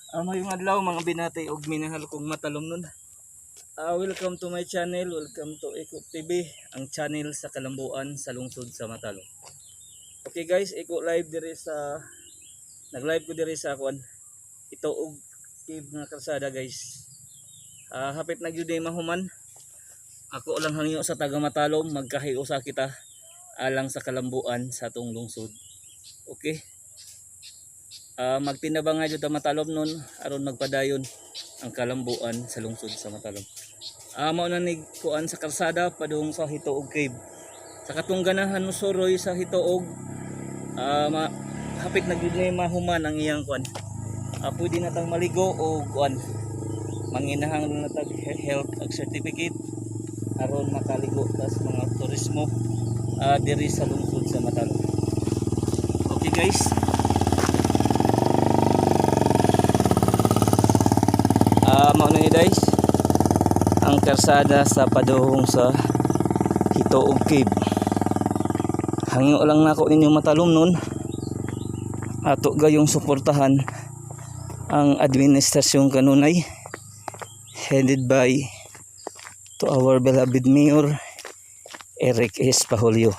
Mayong adlaw, mga binati ug minahal kong matalomnon. Welcome to my channel, welcome to Eco TV, ang channel sa kalambuan sa lungsod sa Matalom. Okay guys, Eco live diri sa, nag-live ko diri sa kuan ito og cave nga kalsada, guys. Hapit na gyud ay mahuman. Ako lang hangyo sa taga Matalom, magkahiusa kita alang sa kalambuan sa atong lungsod. Okay? Magtinabangay jud ta, Matalom nun, aron magpadayon ang kalambuan sa lungsod sa Matalom. Mao na ni kuan sa kalsada padung sa Hituog Cave. Sa katong ganahan mo suroy sa Hituog, hapit na gyud ni mahuman ang iyang kuan. Pwede na tang maligo o kuan. Manginahang na tag health ag certificate aron makaligo ta sa mga turismo diri sa lungsod sa Matalom. Okay guys. Mao na ni guys ang kalsada sa padung sa Hituog Cave. Hangyo lang nako ninyo, Matalom nun, ato gayong suportahan ang administrasyong kanunay headed by to our beloved Mayor Eric S. Pahulyo.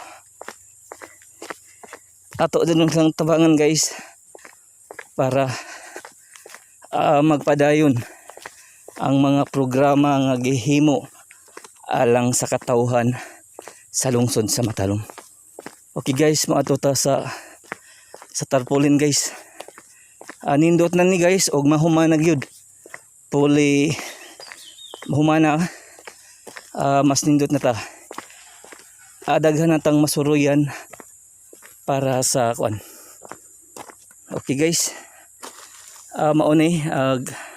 Ato din lang tabangan, guys, para magpadayon ang mga programa nga gihimo alang sa katawhan sa lungsod sa Matalom. Okay guys, moadto ta sa tarpaulin, guys. Nindot na ni guys og mahuman na gyud. Puli mahuman na, mas nindot na ta. Daghan na tang masuruyan para sa kuan. Okay guys. Mao ni ag